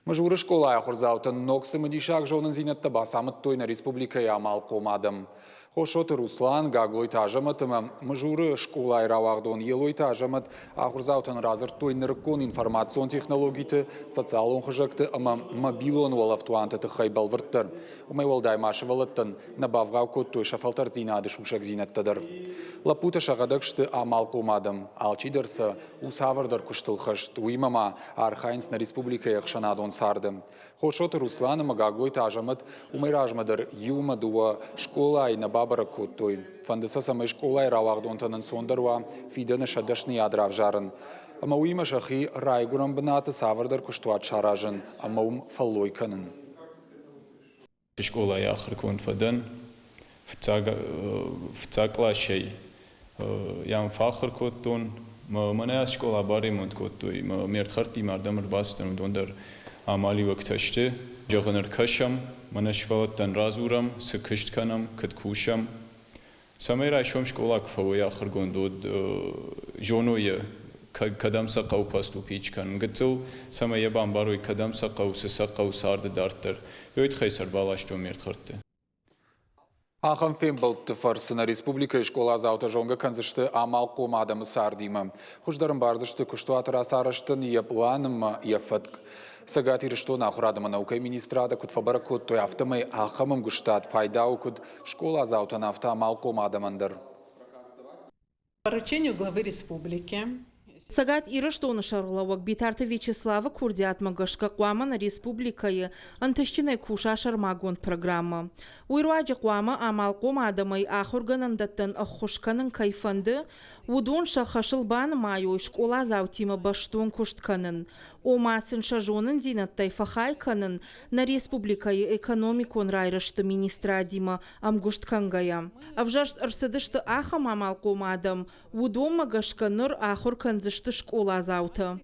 Мызуры скъолайы ахуырдзаутӕн ног цымыдисаг зонындзинӕдтӕ бацамыдтой нӕ республикӕйы амалхъом адӕм. Хосоты Руслан, Гаглойты Азӕмӕт ӕмӕ Мызуры скъолайы рауагъдон Елойты Азӕмӕт ахуырдзаутӕн радзырдтой нырыккон информацион технологиты, социалон хызӕгты ӕмӕ мобилон уӕлӕфтуанты тыххӕй бӕлвырддӕр. Уымӕй уӕлдай ма сывӕллӕттӕн нӕ бавгъау кодтой сӕ фӕлтӕрддзинады сусӕгдзинӕдтӕ дӕр. Лӕппутӕ сӕхӕдӕг сты амалхъом адӕм, алчидӕр сӕ у цавӕрдӕр куыстыл хӕст, уыимӕ ма архайынц нӕ республикӕйы ӕхсӕнадон царды. Хосроты Руслан ӕмӕ Гаглойты Азӕмӕт уымӕй размӕ дӕр иумӕ дыууӕ скъолайы нӕ бабӕрӕг кодтой. Фӕнды сӕ, цӕмӕй скъолайы рауагъдонтӕн ӕнцондӕр уа фидӕны сӕ дӕсныйад равзарын. Ӕмӕ уыимӕ сӕхи райгуырӕн бынаты цавӕрдӕр куыстуат саразын ӕмӕ уым фӕллой кӕнын. Скъолайы ахуыргонд фӕдӕн. Фыццаг, фыццаг къласӕй йӕм фӕахуыр кодтон. Мӕнӕ скъола баремонт кодтой. Ме рдхӕрдтимӕ ардӕм ӕрбацыдтӕн, уыдон дӕр амалиуӕгтӕ сты. Зӕгъын, ӕркӕсӕм, мӕнӕ сывӕллӕттӕн радзурӕм, цы куыст кӕнӕм, куыд кусӕм. Цӕмӕй райсом скъола куы фӕуой ахуыргонд, уӕд зоной йӕ, кӕдӕм сӕ хъӕуы поступить кӕнын. Гыццыл, цӕмӕй йӕ бамбарой, кӕдӕм сӕ хъӕуы, цы сӕ хъӕуы царды дарддӕр. Уый тыххӕй сӕ ӕрбаластон ме рдхӕрдты. Ахӕм фембӕлдты фӕрцы нӕ республикӕйы скъоладзаутӕ зонгӕ кӕндзысты амалхъом адӕмы цардимӕ. Хуыздӕр ӕмбардзысты куыстуаты рацарӕзтӕн йӕ пълан ӕмӕ йӕ фӕтк. Цӕгат Ирыстоны ахуырад ӕмӕ наукӕйы министрады куыд фӕбӕрӕг кодтой, афтӕмӕй ахӕм ӕмгуыстад пайда у куыд скъоладзаутӕн, афтӕ амалхъом адӕмӕн дӕр. Поручению главы республики Цӕгат Ирыстоны сӕргълӕууӕг Битарты Вячеславы курдиатмӕ гӕсгӕ хъуамӕ нӕ республикӕйы ӕнтыстджынӕй куса сӕрмагонд программӕ. Уый руаджы хъуамӕ амалхъом адӕмӕй ахуыргӕнӕндӕттӕн ӕххуыс кӕнын кӕй фӕнды, уыдон сӕ хӕсыл банымайой скъоладзаутимӕ бӕстон куыст кӕнын, ома сын сӕ зонындзинӕдтӕй фӕхай кӕнын нӕ республикӕйы экономикон райрӕзты министрадимӕ ӕмгуыст кӕнгӕйӕ. Ӕвзӕрст ӕрцыдысты ахӕм амалхъом адӕм, уыдонмӕ гӕсгӕ ныр ахуыр кӕндзысты скъоладзаутӕ.